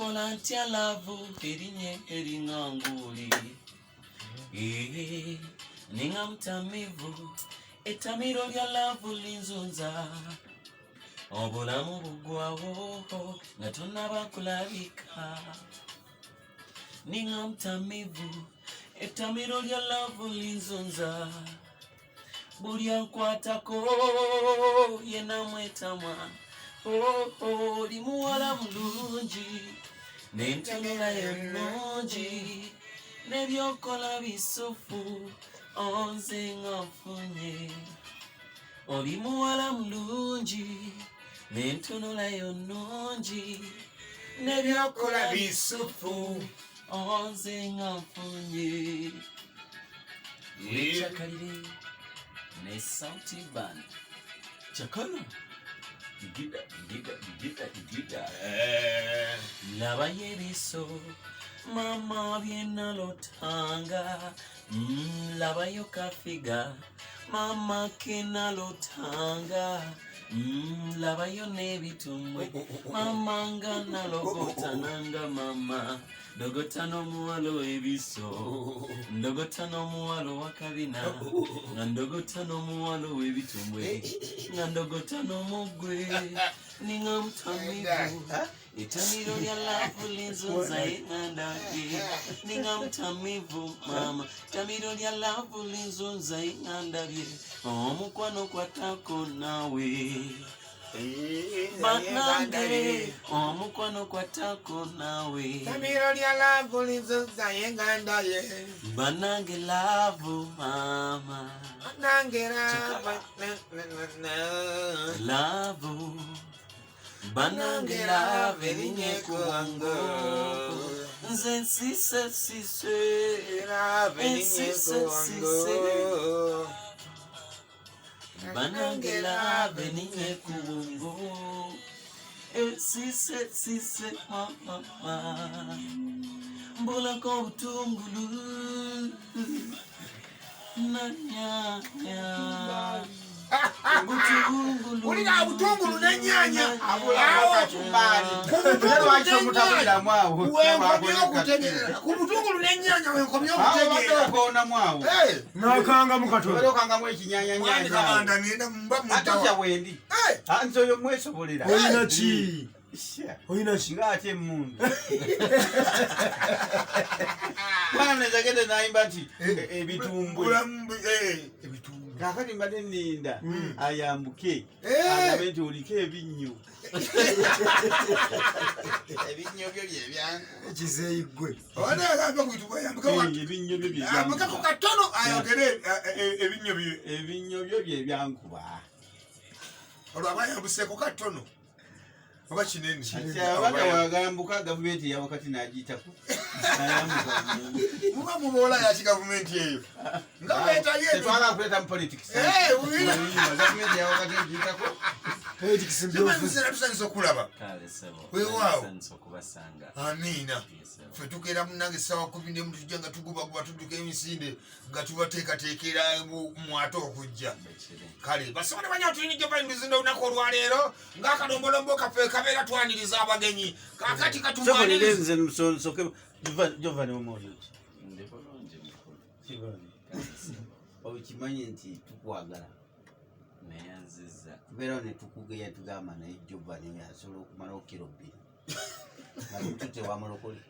Nkola ntya love erinye eringa nguuli. Eh, ninga mutamivu, etamiro lya love linzunza. Obulamu bugwawo nga tonaba kulabika. Ninga mutamivu, etamiro lya love linzunza. Buli ankwatako yena mwetamwa. Oh, oh, oli muwala mulungi n'entunula yo nnungi n'ebyokola bisufu onze nga nfunye. Oli muwala mulungi n'entunula yo nnungi n'ebyokola bisufu onze nga nfunye. Wechakalire ne Sauti Band. Chakala. Digida, digida, digida, digida. Labayo ebiso mama byenalotanga. Labayo kafiga mama kenalotanga. Labayo n'ebitumbwe mama nga nalogotananga mama ndogota n'omuwala w'ebiso, ndogota n'omuwala owakabina, nga ndogota n'omuwala ow'ebitumbwe, nga ndogota n'omugwe ninga mutamivu. Etamiro lya love linzunza enganda ye, ninga mutamivu mama. Tamiro lya love linzunza enganda bye, omukwano kwatako naawe banange, omukwano kwatako naawe. Tamiro lya love linzunza enganda ye. Banange love mama. Banange love na, na, na, na. Love banange love erinye ku bwongo, nze nsise sise. Love erinye ku bwongo. Banange love erinye ku bwongo, ensise sise mama, mbulako obutungulu nanyanya. Wulira obutungulu n'ennyaanya. Abulako kacumbali. Lwaki omutabuliramu awo? Wenkomye okutegeera ku butungulu n'ennyaanya, wenkomye Awo obadde okutegeera. okoonamu awo. Nakangamu katono. Obadde okangamu Mwami ekinyanyanyanya. Kabanda, ngenda mba Ate mutawa. otya wendi? Ah, nze oyo mwesobolera. Olina ki? Sha. Olina ki? Ng'ate emmundu. Mwana nezagende n'ayimba nti ebitumbwe. Bulamu, ebitumbwe. Kaakati mbadde nninda ayambuke agambe nti oliko ebinnyo. Ebinnyo byo byebyangu. Ekizeeyi ggwe. Obadde agamba ku bitumbwe ayambuke. Ebinnyo byo Ayambukeko byebyankuba. katono ayogere ebinnyo bye. Ebinnyo byo byebyankuba. Olwo aba ayambuseeko katono oba kinene? Abaga wagambuka gavumenti eyawakati n'agiyitako nayambuka. Muba muboola yaki gavumenti eyo nga beetayo? Tetwagala kuleeta mu politics. Wulira. Gavumenti eyawakati egiyitako. Politics mbyofu. Tusanyusa okulaba. Kale sebo. Weewaawo. Nsanyusa okubasanga. Amiina. Yes, sebo. Ffe tukeera munange essaawa 11, tujja nga tugubaguba, tudduka emisinde nga tubateekateekera mwate okujja. Bekiri. Kale basobola banya tulina jovainduzinda olunaku olwaleero ng'akalombolombo kaffe kabeera twaniriza abagenyi kakati katumwaniriza. Nze nsoke Jovani omwoyo ki? Ndi bulungi mukulu. Kale sebo. Okimanyi nti tukwagala. Neyanziza. Tubeerawo ne tukugeya, tugamba naye Jovani oyo asobola okumalawo kiro 2 nga tutute wa mulokole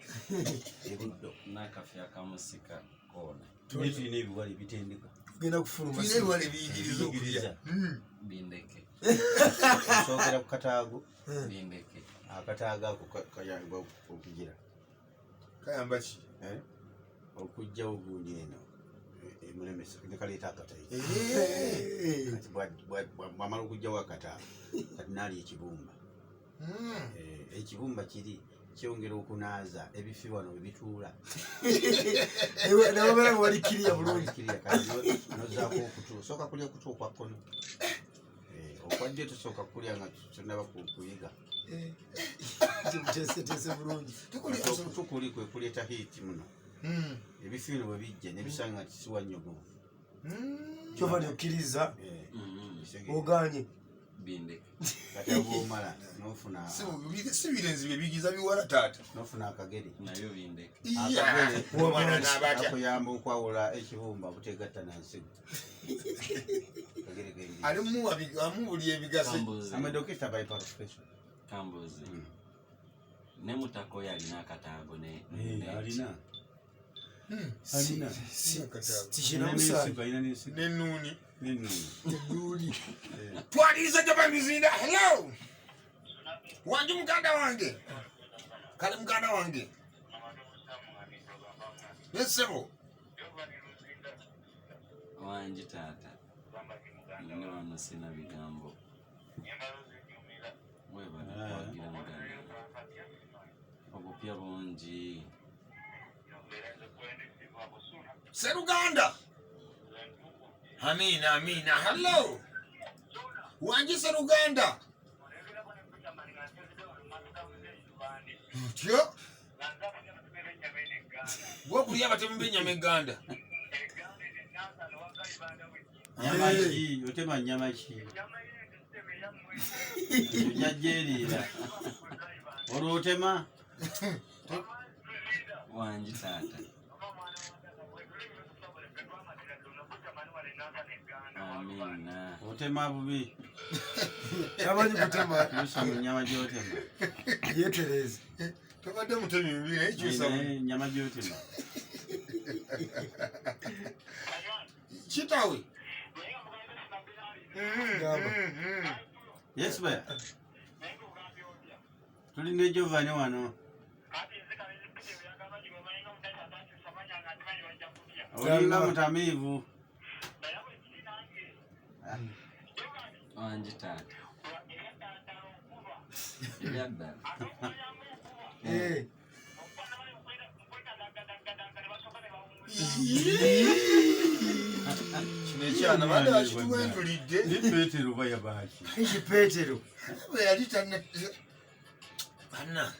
ebuddo. N'akafi akamusika koona. Naye tulina ebiwala ebitendeka. Tugenda kufuluma. Tulina ebiwala ebiyigiriza okulya. Bindeke. Osookera ku kataago. Bindeke. Akataago ako kayamba okugira Kayamba ki? Eh? Okugjawo gundi eno emulemesa nekaleeta akatayi. Kati bwamala okugjawo akataago, kati naali ekibumba. Ekibumba kiri kyongera okunaaza ebifi wano webituula. Nababeera nga wali kiriya bulungi. Kiriya, kati nozaako okutu, osooka kulya okutu okwa kkono. Okwa ddyo tosooka kulya nga tonaba kuyiga. Kiteeseteese bulungi. Kati okutu kuli kwe kuleeta heat muno. Ebifi bino bwe bijja nebisanga nti siwa nnyogovu. Kyova lyokkiriza. Oganye. Bindeke. Kati obwomala nofuna Si birenzi bye bigiza biwala taata. Nofuna akagere. Nabyo bindeke. Iya. Akagere Omwana n'aba atya? Akuyamba okwawula ekibumba butegatta na nsigo. Kagere k'embizzi. Ali muwa amubuli ebigaso. Kambuze. I'm a doctor by profession. Kambuze. Ne mutaka oyo alina akataago ne Alina. Alina. Tikina Alina musayi. n'ensigo, alina n'ensigo. N'ennuuni. N'ennuuni. Enduuli. Twaliriza Jova Luzinda. Hello. Wangi muganda wange. Kale muganda wange. Nesebo. Wangi taata. Ne wano sina bigambo. Webale kuwagira muganda wange. Obupya bungi. Seruganda. Amina, amina. Hello. Wangi Seruganda. Otyo. Gwokulya abatemu b'ennyama egganda. Nyama ki? Otema nyama ki? Ojja gyeriira. Olwo otema? Wangi taata. Amiina. Otema bubi. Tamanyi kutema. Kyusa mu nnyama gy'otema. Yeetereeze. Tobadde mutemi mubi naye kyusa mu. Naye ennyama gy'otema. Kitawe. Gamba. Yes, baya. Tuli ne Giovanni wano. Olinga mutamiivu. Wangi taata. Ebyaddala. Eh. Kino ekyana badde bakituwendulidde. Ne Petero bayabaaki. Eki Peetero. Bwe yali tanna. Banna.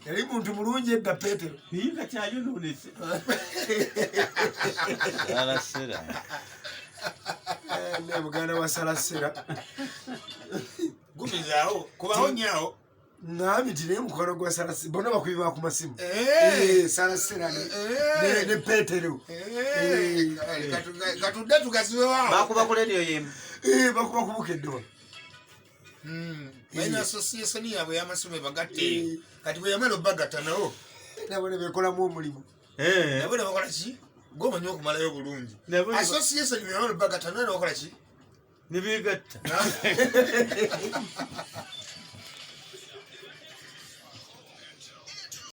Yali muntu mulungi edda Peetero. Naye kati ayonoonese. Alasira. Eh, ne muganda wa Salasera. Gumizaawo. Kubaho nnyawo. Ŋŋambye nti naye mukwano gwa Salasera bonna bakubi ba ku masimu. Eh. Eh, Salasera Eh. ne Peetero. Eh, katudde tugaziwewo. Bakuba ku lediyo yemu. Eh, bakuba kubukedde wano. Balina association yaabwe ey'amasimu ebagatte. Kati bwe yamala obbagatta nabo. Nabo ne beekolamu omulimu. Nabo ne bakola ki? Gwe omanyi okumalayo bulungi. Nabo ne ba- Association bwe yamala obbagatta nabo ne bakola ki? Ne beegatta.